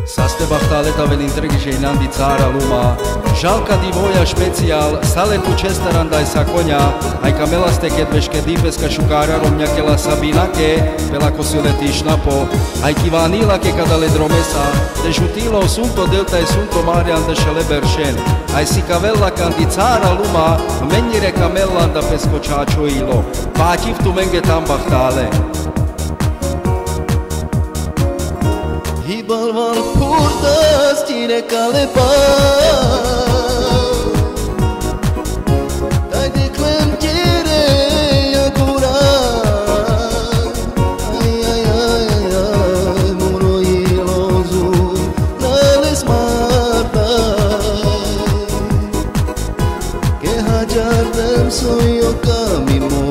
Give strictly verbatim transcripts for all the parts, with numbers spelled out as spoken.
Saste bahtale te aven intrigiše inandi cara luma. Žalka divoja špecijal, sale tu čestar anda e sa konja, aj kamelaste ked beškedi peska šukara romnjakela Sabinake, pe lako si le tišna po, aj ki vanilake kada le dromesa, te žutilo sunto delta e sunto mare anda šele beršen, aj sikavela kandi cara luma, menjire kamela anda pesko čačo ilo. Pa ačhiv tumenge tam bahtale. Hi balval purtas tine kalepa. Taj dikhlem tire jakura. Aj, aj, aj, aj, aj, muro ilo zurale smarta. Ke hajar dem so jokami mo.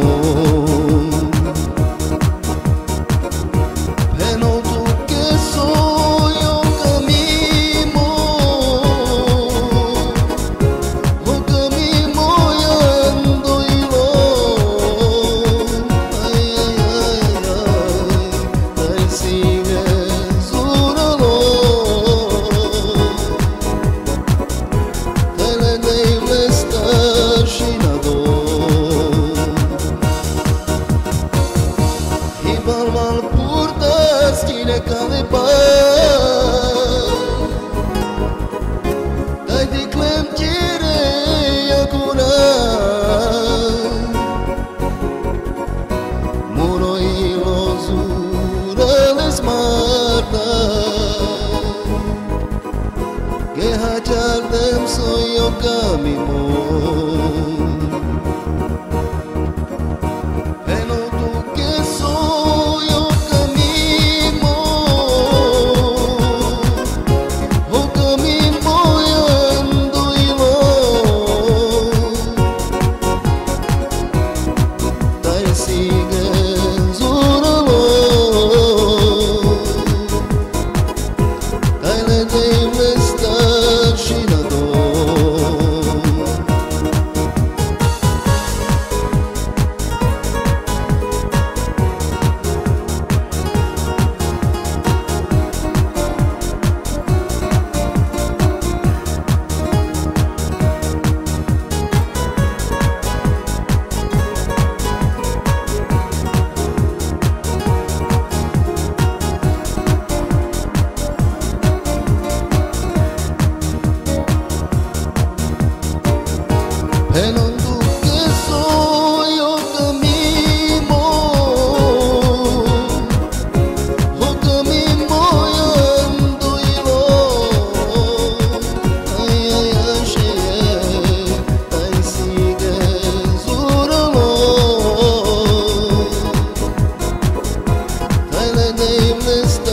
Phenol tu ke so jokami mo. Jokami mo jando ilo. Aj, aj, aj, aj, aj. Taj sige zuralo. Taj le dej mlestar šinado. Hi balval purtas tine kalepa. Taj dikhlem tire jakura. Muro ilo zurale smarta. Ke hajar dem so jokami mo. Phenol tu ke so jokami mo. Jokami mo jando ilo. Taj sige zuralo. Taj le dej mlestar šinado. Phenol tu ke so jokami mo. Jokami mo jando ilo. Aj, aj, aj, aj, aj, taj sige zuralo. Taj le dej mlestar